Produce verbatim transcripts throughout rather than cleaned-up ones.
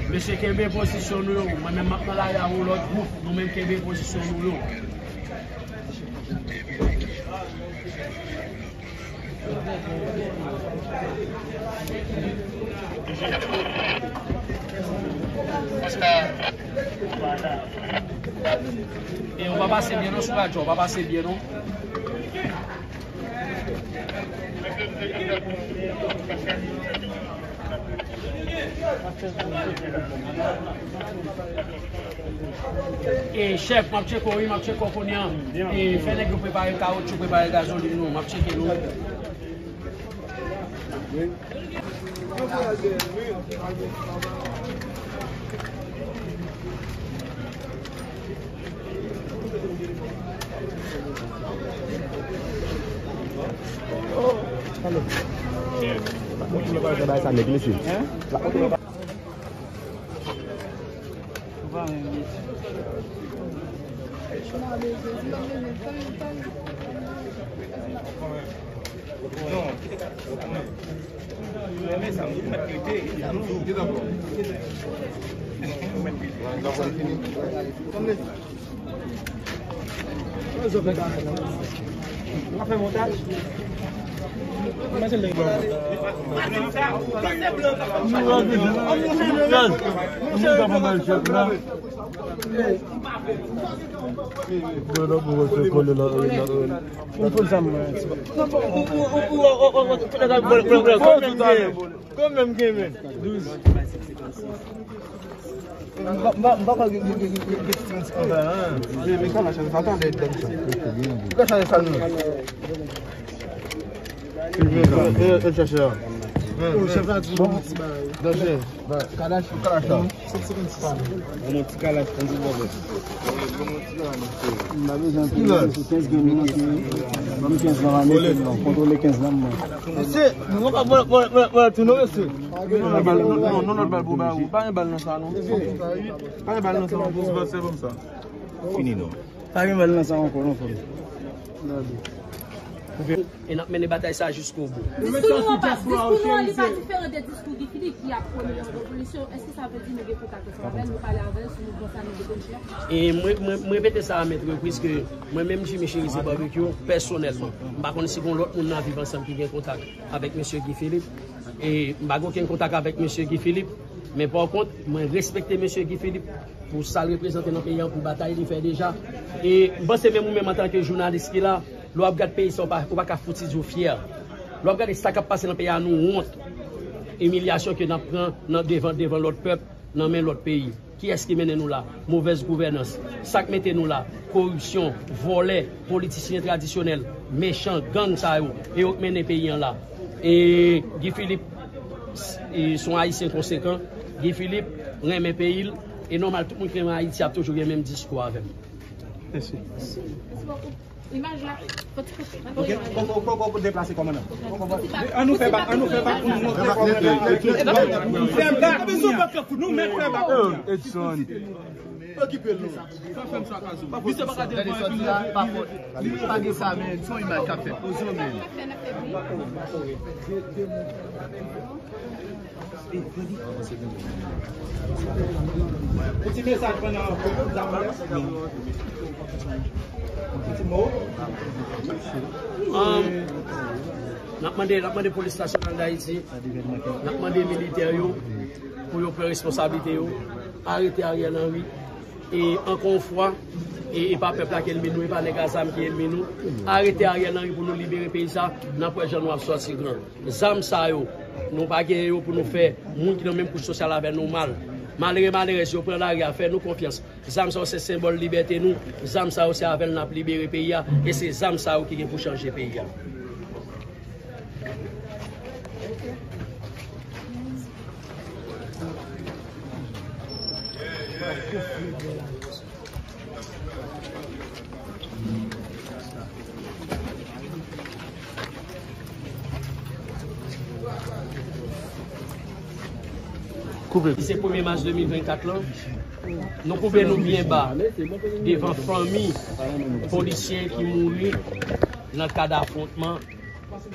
Mesye, kenbe pozisyon nou yo. Mwen menm, m ap nan lari a yon lòt gwoup. Nou menm, kenbe pozisyon nou yo. E w pa pase byen non sou radyo, w pa pase byen non. E chèf, m ap tcheke w, wi, m ap tcheke w kounye a. E fè nèg yo prepare kawotchou, prepare gazolin nou, m ap tcheke nou. Ou fout sa mwen. Ou, ou, ou, ou, ou, ou, ou, ou, tout nèg ap vòlè, vòlè, vòlè. Konbyen m gen? Konbyen m gen, men? Douz. M pa, m pa, m pa kwè gen, gen, gen, gen, gen ti timoun anba la, non. Men, men kalach la, sa tande dan sa. Kalach la, sa nou. E, e, e, chèchè a. O, chèf la di yon ti bagay. Danje. Kalach, kalach la. Yon ti kalach, yon ti bòbèt. M pa bezwen anpil, se kenz grenn li manke. Ban m kenz lan, mete l non. Kontwole kenz lan, mwen. Mesye, nou pa vòlè, vòlè, vòlè, vòlè tou non, mesye. Non, non, non, non, non, bal pou ba ou. Pa gen bal nan sa, non. Pa gen bal nan sa, non. Ti bòbèt, se bon sa. Fini, non. Pa gen bal nan sa ankò, non, frè m. E n ap mennen batay sa a jiskobou. Diskou nou an pa, diskou nou an, li pa diferan de diskou Guy Philippe ki ap pwone yon revolisyon. Èske sa vle di nou gen kontak ansanm avè l, nou pale avè l sou mouvman sa a nou deklanche a? E mwen, mwen, mwen repete sa a maintes reprises ke mwen menm Jimmy Chérizier Barbecue, pèsonèlman, m pa konn si gen lòt moun nan Viv Ansanm ki gen kontak avèk mesye Guy Philippe. E m pa gen okenn kontak avèk mesye Guy Philippe, men pa kont, mwen respekte mesye Guy Philippe pou sa l reprezante nan peyi a, pou batay li fè deja. E m panse menm ou menm antanke jounalis ki la, lè w ap gad peyi sa, ou pa, ou pa ka fouti di w fyè. Lè w ap gade sa k ap pase nan peyi a, nou wont. Imilyasyon ke n ap pran nan devan, devan lòt pèp, nan men lòt peyi. Kiyès ki mennen nou la? Movèz gouvènans. Sa k mete nou la? Koripsyon, vòlè, politisyen tradisyonèl, mechan, gang sa yo. E yo k mennen peyi an la. E Guy Philippe, e se yon Ayisyen konsekan. Guy Philippe renmen peyi l. E nòmal, tout moun ki renmen Ayiti ap toujou gen menm diskou avè m. Mèsi. Imaj la, fò ti kote. Ok, kòman, kòman pou deplase kòmandan? An nou fè bak, an nou fè bak pou nou montre kòmandan. Fè bak, nou mèt fè bak. Edson. Okipe l non. Misye pa ka devan epi pa gen sa, men se yon imaj k ap fèt. Ozon, men. Yon ti mesaj pandan zam la. Yon ti mo. Um, n ap mande, n ap mande Polis Nasyonal d Ayiti, n ap mande militè yo pou yo pran responsablite yo, arete Ariel Henry. E ankò yon fwa, e, e pa pèp la ki ènmi nou, e pa nèg a zam ki ènmi nou. Arete Ariel Henry pou nou libere peyi sa, n ap wè jan nou ap sòti gran. Zam sa yo, nou pa gen yo pou nou fè moun ki nan menm kouch sosyal avè nou mal. Malere, malerèz yo pran lari a, fè nou konfyans. Zam sa yo se senbòl libète nou. Zam sa yo se avè l n ap libere peyi a. E se zam sa yo ki gen pou chanje peyi a. Se premye mas de mil vennkat lan. Nou koube nou byen ba devan fanmi polisye ki mouri nan kad afwontman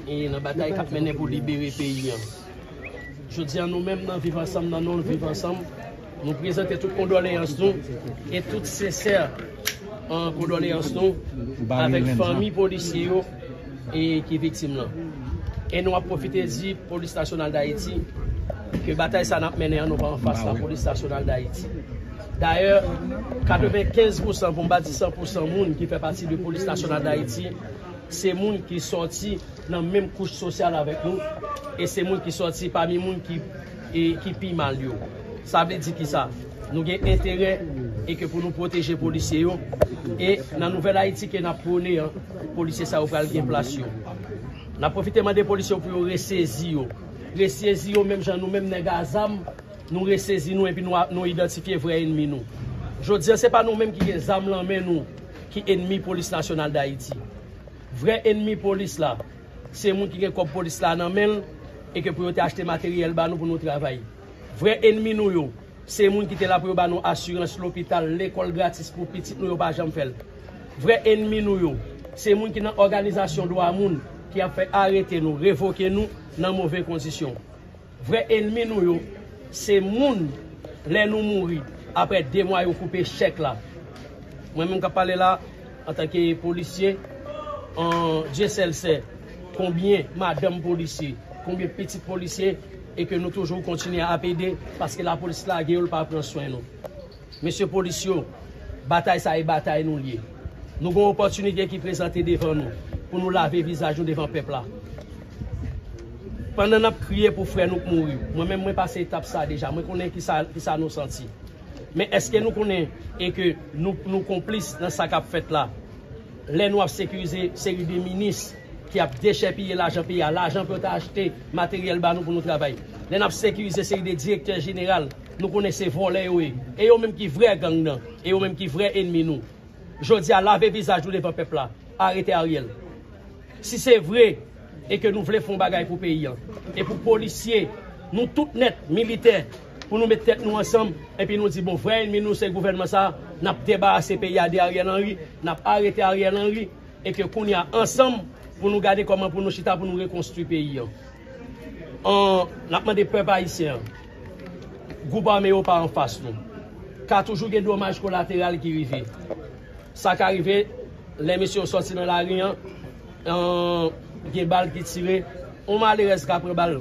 e nan batay k ap mennen pou libere peyi an. Jodi a, nou menm nan Viv Ansanm, nan non Viv Ansanm, nou prezante tout kondoleyans nou e tout sensè, an, kondoleyans nou avèk fanmi polisye yo e ki viktim lan. E nou ap pwofite di Polis Nasyonal Dayiti ke batay sa n ap mennen an, nou pa anfas Lapolis Nasyonal Dayiti. Dayè, katrevenkenz pousan, pou m pa di san pousan, moun ki fè pati de Polis Nasyonal Dayiti, se moun ki sòti nan menm kouch sosyal avèk nou, e se moun ki sòti pami moun ki, e, ki pi mal yo. Sa vle di ki sa? Nou gen enterè e ke pou nou pwoteje polisye yo, e nan nouvèl Ayiti ke n ap pwone an, polisye sa yo pral gen plas yo. N ap pwofite mande polisye yo pou yo resezi yo. Resezi yo menm jan nou menm nèg a zam, nou resezi nou epi nou, nou idantifye vrè enmi nou. Jodi a, se pa nou menm ki gen zam lan men nou ki enmi Polis Nasyonal Dayiti. Vrè enmi polis la, se moun ki gen kòb polis la nan men l e ke pou yo te achte materyèl ba nou pou nou travay. Vrè enmi nou yo, se moun ki te la pou yo ba nou asirans lopital, lekòl gratis pou pitit nou, yo pa janm fè l. Vrè enmi nou yo, se moun ki nan òganizasyon dwa moun ki ap fè arete nou, revoke nou nan move kondisyon. Vrè enmi nou yo, se moun, lè nou mouri, apre de mwa yo koupe chèk la. Mwen menm k ap pale la, antanke polisye, an, Dye sèl sè, konbyen madanm polisye, konbyen pitit polisye, e ke nou toujou kontinye ap ede, paske lapolis lage yo, l pa pran swen nou. Mesye polis yo, batay sa e batay nou l ye. Nou gen yon opòtinite ki prezante devan nou pou nou lave vizaj nou devan pèp la. Pandan n ap kriye pou frè nou k mouri, mwen menm mwen pase etap sa deja, mwen konnen kisa, kisa nou santi. Men èske nou konnen e ke nou, nou konplis nan sa k ap fèt la? Lè nou ap sekirize seri de minis ki ap dechèpiye lajan peyi a, lajan pou yo ta achte materyèl ba nou pou nou travay. Lè n ap sekirize seri de direktè jeneral, nou konnen se vòlè yo ye. E yo menm ki vrè gang nan, e yo menm ki vrè enmi nou. Jodi a, lave vizaj nou devan pèp la. Arete Ariel. Si se vre e ke nou vle fè yon bagay pou peyi an, e pou polisye, nou tout nèt, militè, pou nou met tèt nou ansanm, epi nou di, bon, vrè enmi nou se gouvènman sa, n ap debarase peyi a de Ariel Henry, n ap arete Ariel Henry, e ke kounye a, ansanm, pou nou gade kòman pou nou chita, pou nou rekonstwi peyi an. An, n ap mande pèp ayisyen an, gwoup ame yo pa anfas nou. Ka toujou gen domaj kolateral ki rive. Sa ka rive, lè mesye yo sòti nan lari an, an, gen bal ki tire, yon malerèz ka pran bal,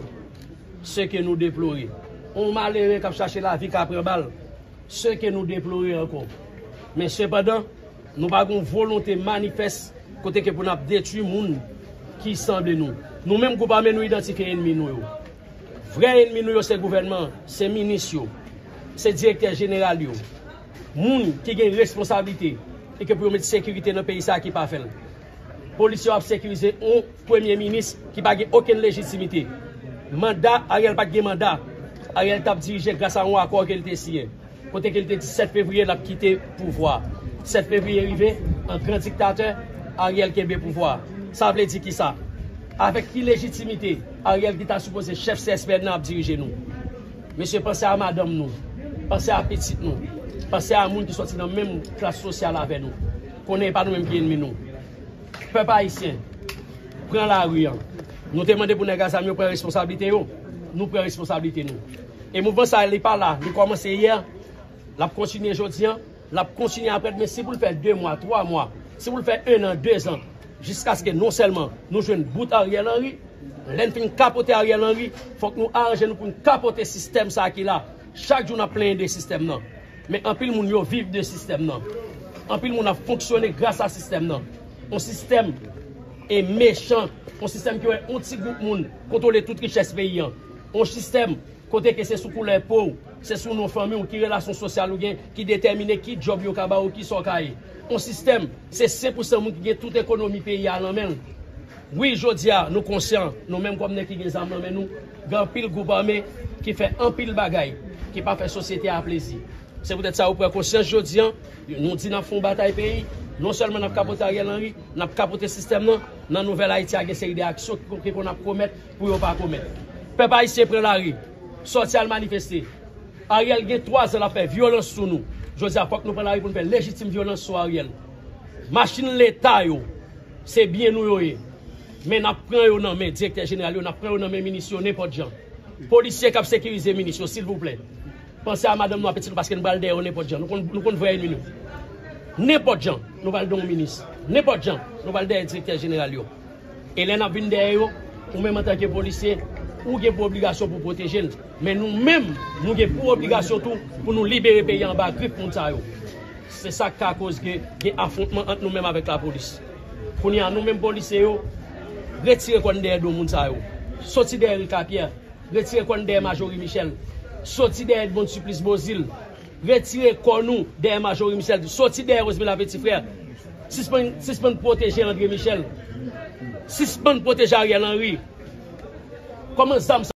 se ke nou deplore. Yon malere k ap chache lavi ka pran bal, se ke nou deplore ankò. Men sepandan, nou pa gen yon volonte manifès kote ke pou n ap detwi moun ki sanble nou. Nou menm gwoup ame nou idantifye enmi nou yo. Vrè enmi nou yo se gouvènman an, se minis yo, se direktè jeneral yo. Moun ki gen responsablite e ke pou yo met sekirite nan peyi sa a ki pa fè l. Polis yo ap sekirize yon premye minis ki pa gen okenn lejitimite. Manda, Ariel pa t gen manda. Ariel t ap dirije gras a yon akò ke l te siyen, kote ke l te di sèt fevriye l ap kite pouvwa. Sèt fevriye rive, an gran diktatè, Ariel kenbe pouvwa. Sa vle di kisa? Avèk ki lejitimite Ariel ki ta sipoze chèf C S P N nan ap dirije nou? Mesye, panse a madanm nou, panse a pitit nou, panse a moun ki sòti nan menm klas sosyal avè nou. Konnen e pa nou menm ki enmi nou. Pèp ayisyen, pran lari an. Nou te mande pou nèg a zam yo pran responsablite yo, nou pran responsablite nou. E mouvman sa a, li pa la, li kòmanse yè, l ap kontinye jodi an, l ap kontinye apre demen, si pou l fè de mwa, twa mwa, si pou l fè en an, dezan, jiskaske non sèlman nou jwenn bout Ariel Henry, lè n fin kapote Ariel Henry, fòk nou aranje nou pou n kapote sistèm sa a ki la. Chak jou n ap plenyen de sistèm nan. Men anpil moun yo viv de sistèm nan. Anpil moun ap fonksyone gras a sistèm nan. Yon sistèm e mechan, yon sistèm ki wè yon ti gwoup moun kontwole tout richès peyi an. Yon sistèm kote ke se sou koulè po w, se sou non fanmi w, ki relasyon sosyal ou gen, ki detèmine ki djòb yo ka ba w, kisa w ka ye. Yon sistèm, se senk pousan moun ki gen tout ekonomi peyi a nan men l. Wi, jodi a, nou konsyan, nou menm kòm nèg ki gen zam nan men nou, gen anpil gwoup ame ki fè anpil bagay ki pa fè sosyete a plezi. Se poutèt sa, yo pran konsyans jodi a, nou di n ap fè yon batay peyi. Non sèlman n ap kapote Ariel Henry, n ap kapote sistèm nan. Nan nouvèl Ayiti a, gen seri de aksyon ki, ki konn ap komèt pou yo pa komèt. Pèp ayisyen pran lari, sòti al manifeste. Ariel gen twa zan l ap fè vyolans sou nou. Jodi a, fòk nou pran lari pou n fè lejitim vyolans sou Ariel. Machin Leta yo, se byen nou yo ye. Men n ap pran yo nan men direktè jeneral yo, n ap pran yo nan men minis yo nenpòt jan. Polisye k ap sekirize minis yo, silvouplè, panse a madanm nou, a pitit nou, paske n pral dèyè yo nenpòt jan. Nou konn, nou konn vrè ènmi nou. Nenpòt jan, nou pral dèyè yon minis. Nenpòt jan, nou pral dèyè direktè jeneral yo. E lè n ap vin dèyè yo, ou menm antanke polisye, ou gen pou obligasyon pou pwoteje l. Men nou menm, nou gen pou obligasyon tou pou nou libere peyi a anba grif moun sa yo. Se sa k ka koz ke gen afwontman ant nou menm avèk lapolis. Kounye a, nou menm polisye yo, retire kò n dèyè do moun sa yo. Soti dèyè Rika Pyè, retire kò n dèyè Majorie Michel. Soti dèyè Edmonde Supplice Beauzile, retire kò nou dèyè Majorie Michel. Soti dèyè Rosemila Petit Frère. Sispann, sispann pwoteje André Michel. Sispann pwoteje Ariel Henry. Kòman zam sa